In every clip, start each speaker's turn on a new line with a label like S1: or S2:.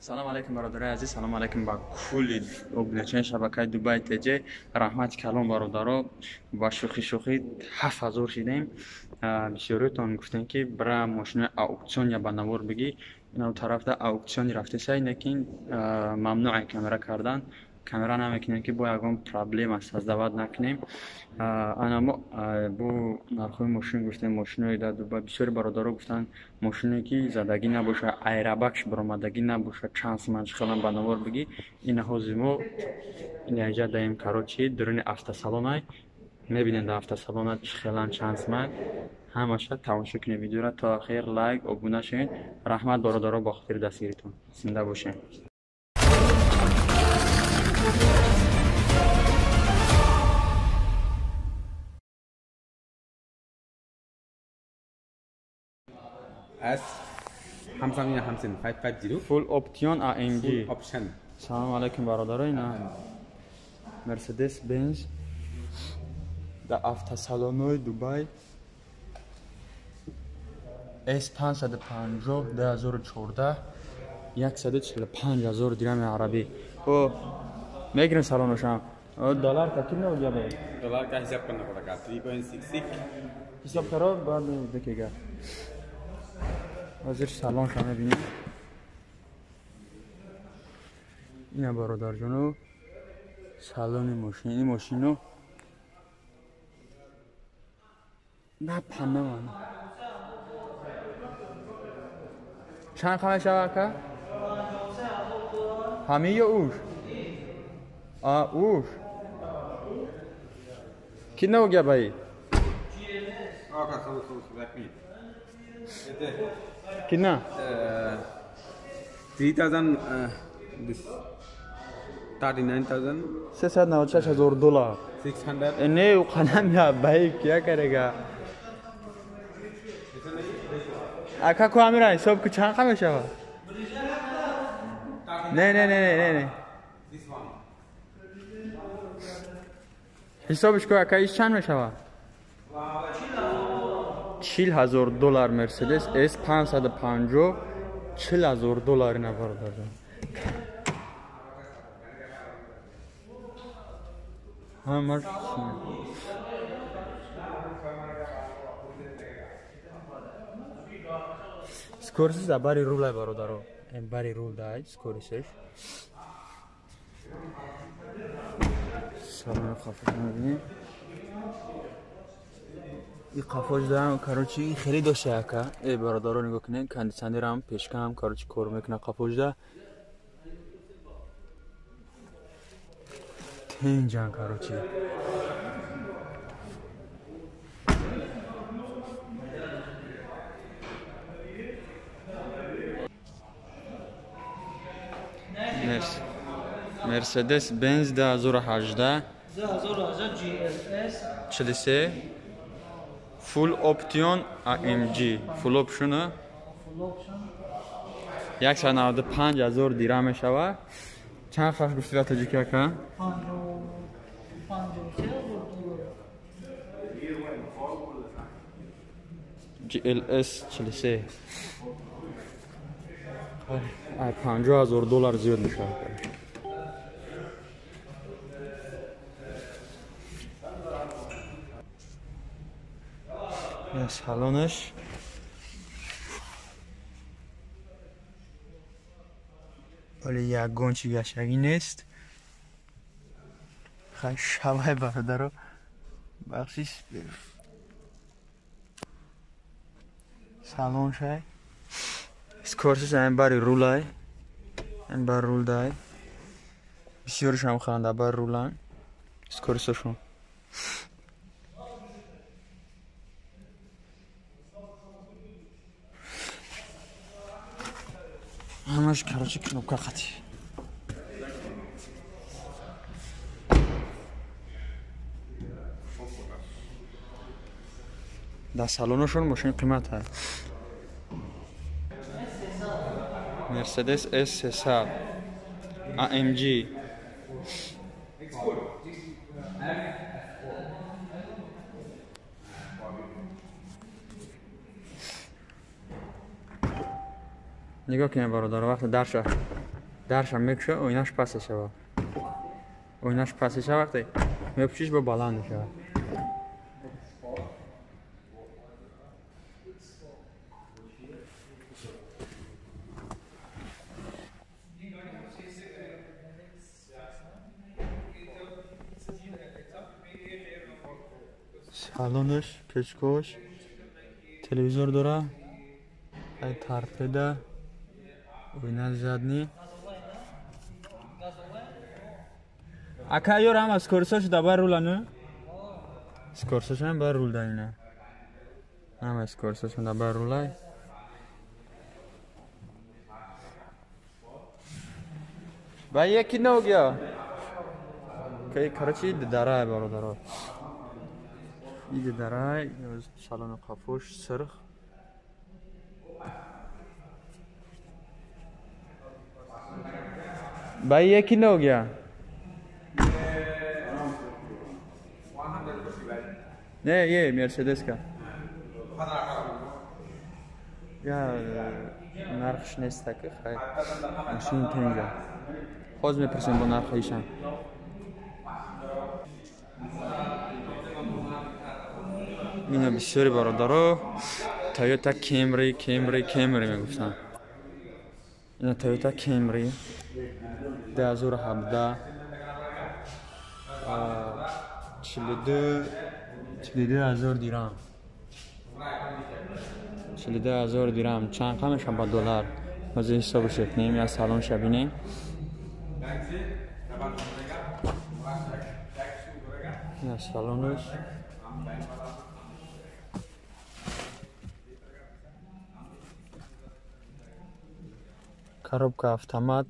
S1: Салом алейкум, бародарои азиз, салом алейкум ба кулли обуначиёни шабакаи Дубай ТЖ. Раҳмати калом, бародаро, ба шӯхӣ шӯхӣ 7000 шидем. Бисёриётон гуфтем, ки бира мошинои аукцион я ба навор бигӣ. Инав тарафда аукциони рафтесай, лекин мамнӯъ камера кардан. Камера намекунем, ки бо ягон проблема создавать накунем. Ана мо бо нархҳои мошин гуфтем, мошинои дар Дубай. Бисёри бародаро гуфтанд, мошиное ки задагӣ набоша, айрабакш баромадагӣ набоша, чанд суман чихелам ба навор бигӣ. Ина ҳозир мо инаҷа даем, короче, дуруни автосалонай мебинем, дар автосалона чихелан, чанд суман ҳамаша. Тамошо кунед видеора то ахир, лайк, обуна шавед. Раҳмат, бародаро, бо хотири дастгиритон. Зинда бошед.
S2: S Hamsan Hamsan 550.
S1: Full option AMG.
S2: Full option.
S1: Салом алейкум, бародаро, ина Mercedes Benz дар автосалонҳои Дубай S550 2014, 145 ҳазор дирами арабӣ. О, мегирем салоношам. Доллар का कितना हो गया भाई?
S2: डॉलर का हिसाब करना पड़ेगा, 3.66.
S1: ҳисоб करो, बाद में देखेगा. ҳозир салонша мебинем. Ина, бародарҷоно, салони мошин. Ин мошино на панаман чанд қама шава, ака? Ҳамин ё уш? А, уш कितना हो गया भाई?
S2: Okay, so let me.
S1: कितना?
S2: 3000, this 39,000.
S1: 396 ҳазор доллар.
S2: 600.
S1: Не, қалам я भाई, क्या करेगा ака? ку амира ҳисоб ку, чанд қама шава? Не, не, не, не, не.
S2: This one.
S1: ҳисобиш ку, ака, иш чанд мешава? 40 ҳазор доллар. Мерседес с 550, 40 ҳазор доллар. Ина, бародарҷон, ҳамаш. Скоростиш дар бари рулай, бародаро, бари рул дай скоростиш. Салони қафош мебинем. И қафош даам, короче, хеле дошта, ака. Э, бародаро, нигоҳ кунед, кондитсионерам, пешкаам, короче, кор мекунад қафошда. Тинҷан, короче. Мерседес Бенз 2018.
S3: 2018 GLS.
S1: 43 Full Option AMG, Full Option.
S3: Full option.
S1: 195 ҳазор дирам мешавад. Чанд хаш гуфти ба тоҷики, ака?
S3: 53 ҳазор доллар.
S1: GLS 43, ай 50 ҳазор доллар зиёд мешавад. Салонаш вале ягон чи гаштагӣ нест. Хай, шавай, бародаро, бахшиш. Салон шай, скоростиш айн бари рулай, айн бар рул дай. Бисёришам ханда бар рулан скоросташон. Ҳамаш, короче, кнопка қати. Дар салонашон мошини қимат ҳаст. Мерседес с 300 AMG. Нигоҳ кунед, бародар, вақте дарша Даршам мекуша, оинаш пас мешава. Оинаш пас мешава, вақте мепӯшиш бо баланд мешава. Салонаш, печкош, телевизор дора, ай торпеда, оина задний. Ака ёр ҳама скорсош да бар рула не? Скорсош ҳам бар рул да ина. Ҳама скорсош да бар рулай. Ба яки ног я. Кай короче дарай бародаро. Иди дарай, салони қафош сирх. Ба яки ног я. Не, е, Мерседес ка. Я нархш нест таки, хай. Машин тенга. Ҳозир мепурсем бо нархи ишам. Ина бисёри бародаро Toyota Camry, Camry, Camry мегуфтанд. Ина Toyota Camry 2017 42,000 дирам. 42,000 дирам. Чанд қам мешавад ба доллар? Ҳозир ҳисобаш кунем, як салонша бинем. Ина салонаш. Коробка автомат,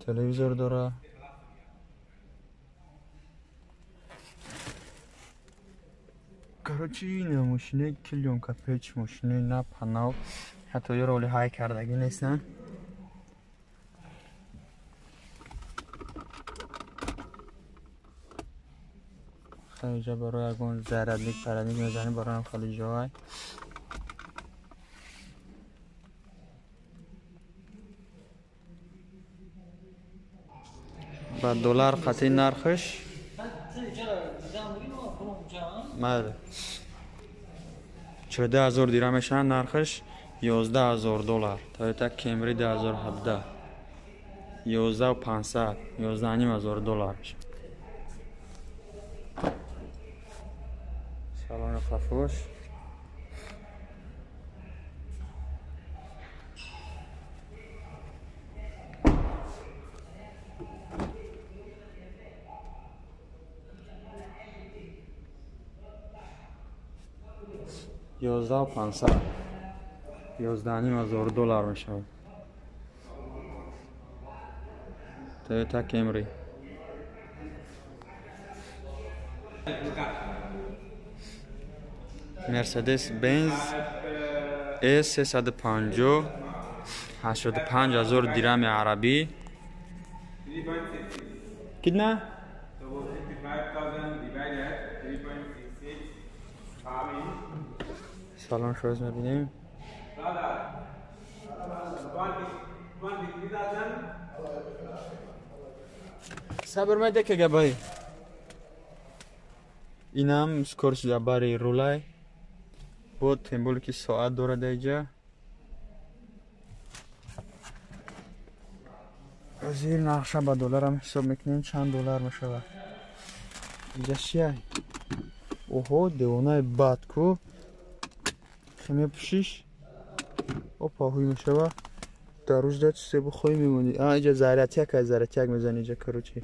S1: телевизор дора. Короче, ина мошинаи клёнка печ, мошинаи наб ҳанав, ҳатто ёро оли ҳай кардагӣ нестанд. Инҷа барои ягон зарядник парадник мезанем, бароям хеле ҷой. Ба доллар қатъи нархаш бале 42,000 дирам мешавад, нархаш 11,000 доллар. Toyota Camry 2017 11,500, 11,500 доллар мешавад. Салони қафош. 11,500, 11,500 доллар мешавад. Toyota Camry. Mercedes Benz S350 85,000 дирами арабӣ. Кидна? Салон шоз мебинем. Сабр майда ке габай. Инам скорс бари рулай. Бо тембол ки соат дорад иҷа. Зир нақша ба долларам ҳисоб мекунем, чанд доллар мешавад. Иҷа чия? Оҳо, девонаи бад ку. Мепӯшиш, опа ҳуй мешава. Дар рӯз да чизе бихоҳӣ мемонӣ. А иҷа зарятяк ай, зарятяк мезанӣ иҷа, короче.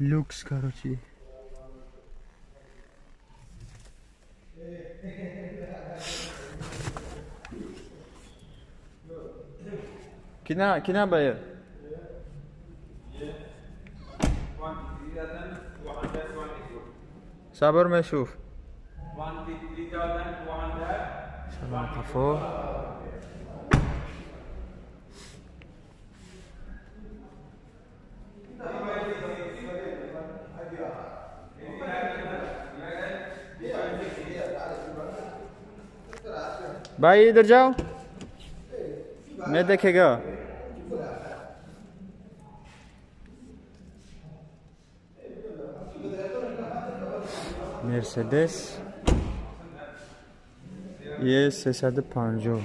S1: Люкс, короче. Кина, кина баё? Сабр мешуф. Салом қафо. Бай идр ҷав? Медекега. Мерседес Е350.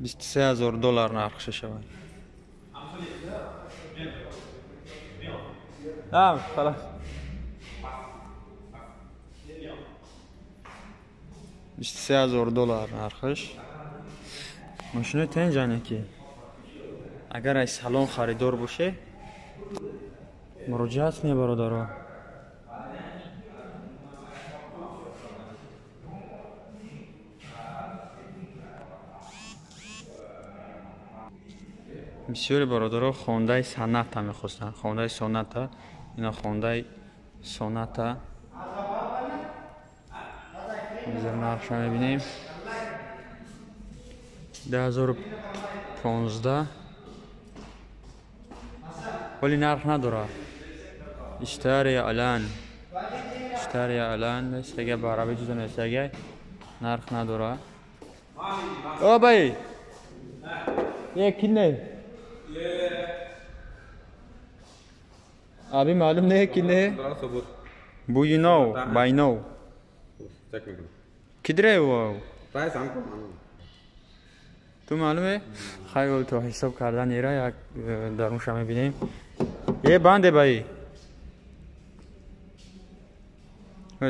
S1: $23,000 нархша шавад. نعم خلاص. $23,000 нархш. Мошинои тенҷане ки агар аз салон харидор боше муроҷиат кунед бародаро. Бисёри бародаро хондаи Соната мехостанд. Хондаи Соната, ина хондаи Соната. Зер нархша мебинем. 2015. Вале нарх надорад. Иштария алан. Иштария алан нестага ба арабӣ чизо нестага. Нарх надорад. О бай. Е кине? Abi malum ne ki ne? Bu you know, by know. किधर है वो?
S2: प्राइस हमको मालूम।
S1: तो मालूम है? खाई तो हिसाब करदा नहीं रहा या दारुशा में भी नहीं। ये बांध है भाई।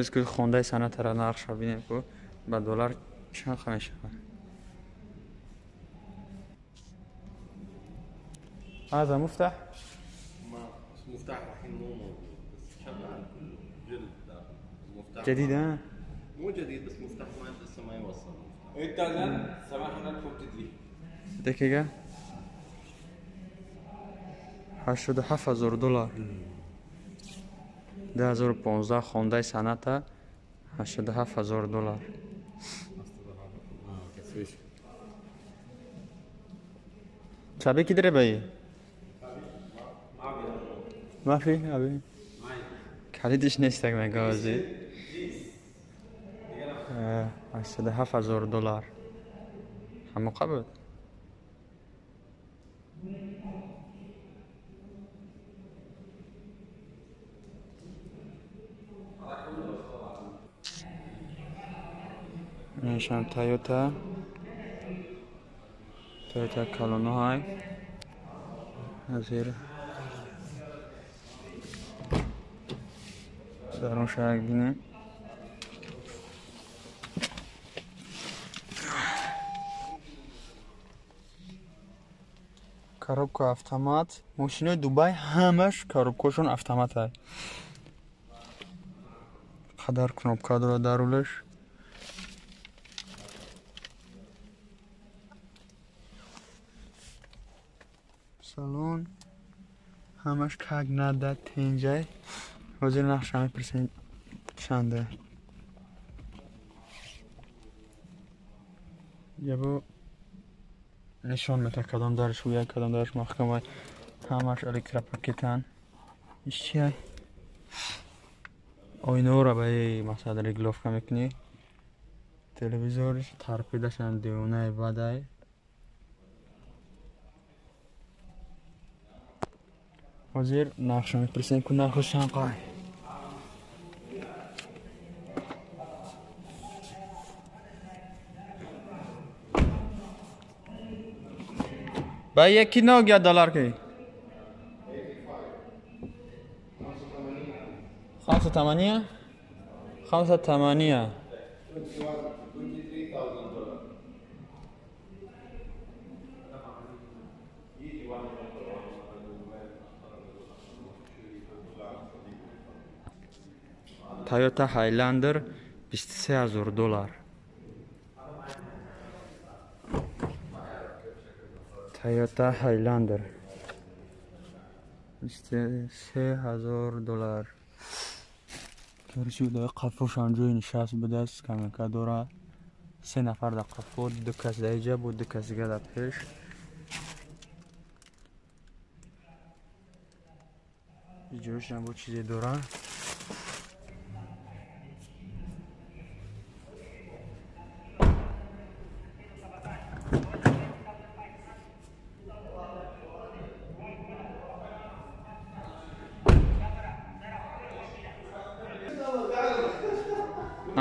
S1: इसको खोंदा सना तरह नारशा भी नहीं को बाद डॉलर चंद खमेशा। هذا مفتاح؟
S4: ما مفتاح الحين مو موجود بس شغال كله جلد داخل مفتاح
S1: جديد. ها
S4: مو جديد بس مفتاح ما لسه ما يوصل.
S2: 8753
S1: دقيقة. $87,000. 2015 Honda Sonata $87,000. चाबी किधर है भाई? ما في अभी калидиш нест мегази. $87,000 ҳамоқа буд. Иншам Toyota калоноҳай ҳазир дарун шарак бинем. Коробка автомат. Мошинои Дубай ҳамаш коробкашон автомат ай. Қадар кнопка дорад дар рулаш. Салон ҳамаш как нада тенҷай. Ҳозир нақша мепурсем чанда. Ябо нишон мета кадом дарш ӯя, кадом дарш маҳкамай. Ҳамаш электропакетан. Иш чиай? Оинаҳоро ба масалан регулировка мекунӣ. Телевизор тарпидашам девонаи бадай. Ҳозир нақша мепурсем ку нарху чанд қай. भाई ये कितना हो गया डॉलर के? 85 5 8. Toyota Highlander $23,000. Toyota Highlander $23,000. Короче, қафошам ҷои нишаст будааст, скамейка дорад. 3 нафар дар қафо, 2 кас дар иҷа буд, 2 кас дига дар пеш. Иҷоишам бо чизе дорад.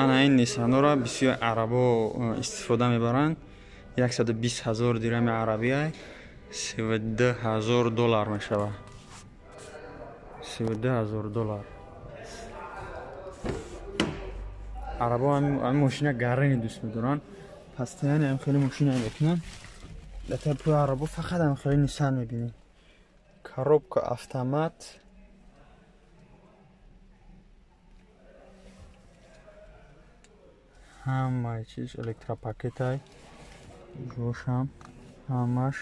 S1: Ана ин Ниссанора бисёр арабо истифода мебаранд. 120 ҳазор дирами арабия, 32 ҳазор доллар мешавад. 32 ҳазор доллар. Арабо ҳамин мошина гарани дӯст медоранд. Пастаяни ҳам хеле мошина мекунанд. Дар пӯи арабо фақат ҳам хеле Ниссан мебинӣ. Коробка автомат. Ҳамаи чиз электропакетай. Ҷошам ҳамаш.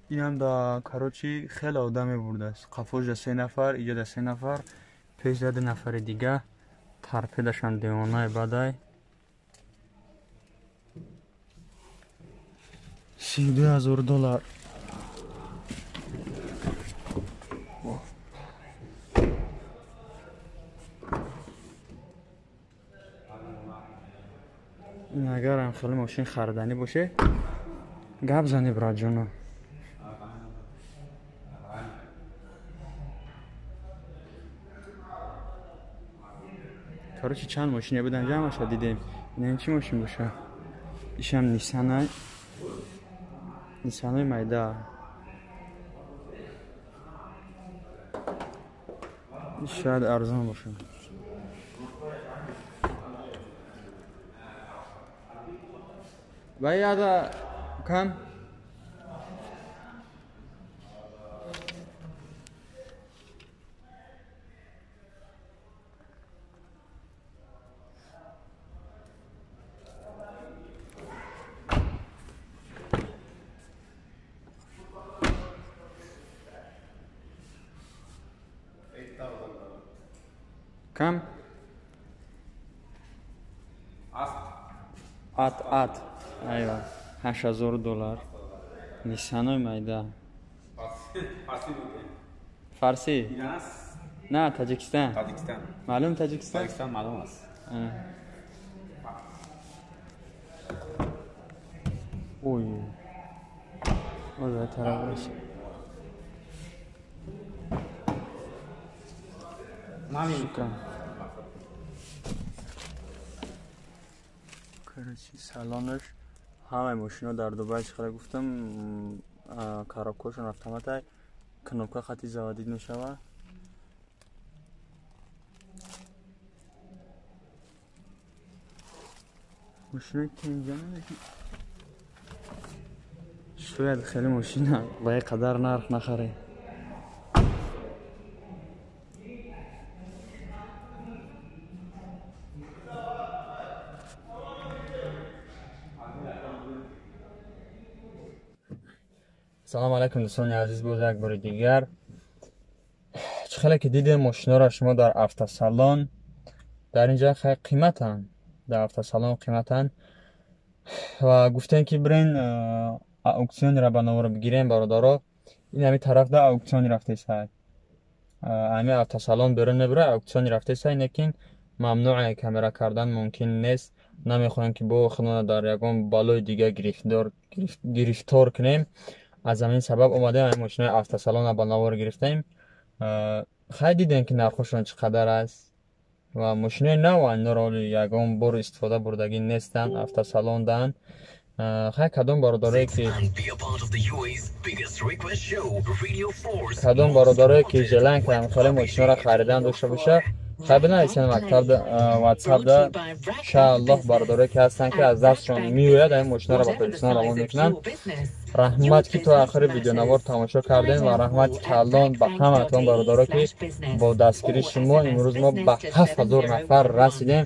S1: Инам да короче хеле одам мебурдааст. Қафош да 3 нафар, иҷа да 3 нафар, пеш да 2 нафари дига. Торпедашам девонаи бадай. 32 ҳазор доллар. Ин агарам хеле мошин хариданӣ боше, гап зани братҷоно. Короче, чанд мошине будан ҷамъаша дидем. Ин чӣ мошин боша? Ишам Ниссанай. Ниссанои майда. Шояд арзон боша. Бай ада кам? Кам? Ат, ат. Айва, 8000 доллар. Ниссанои майда. Фарси? На, Таҷикистон.
S2: Таҷикистон.
S1: Маълум Таҷикистон?
S2: Таҷикистон маълум аст.
S1: Ой. Оза тараф раси. Шукран. Короче, салонаш ҳамаи мошино дар Дубай чӣ хела гуфтам, коробкаҳошон автоматай, кнопка хати заводид мешавад. Мошинои тенҷана шояд хеле мошина ба ин қадар нарх нахарем. Салом алайкум дӯстони азиз, боз як бори дигар. Чӣ хеле ки дидем мошиноро шумо дар автосалон, дар инҷа хеле қиматанд, дар автосалон қиматанд ва гуфтем ки бирен аукционро ба навор бигирем бародаро. Ин ҳами тарафда аукциони рафтесай. Ҳами автосалон берун мебура, аукциони рафтесай, лекин мамнӯъ камера кардан мумкин нест. Намехоҳем ки бо худмона дар ягон балои дига гирифтор кунем. Аз ҳамин сабаб омадем ҳамин мошинои автосалонро ба навор гирифтем. Хай дидем ки нархошон чӣ қадар аст ва мошинои нав инро ягон бор истифода бурдагӣ нестанд, автосалондаанд. Хай кадом бародарое ки желан ки ҳамхеле мошиноро харидан дошта боша, хай бинависен мактабда, ватсапда. Иншааллоҳ бародарое ки ҳастанд ки аз дастшон меояд ҳамин мошиноро ба Тоҷикистон равон мекунанд. Раҳмат ки то охири видеонавор тамошо кардем ва раҳмати калон ба ҳаматон бародаро ки бо дастгирии шумо имрӯз мо ба 7000 нафар расидем.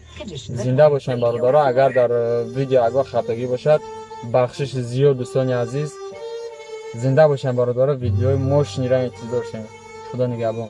S1: Зинда бошем бародаро. Агар дар видео ягон хатогӣ бошад, бахшиши зиёд дӯстони азиз. Зинда бошем бародаро. Видеои мошинира интизор шем. Худо нигаҳбон.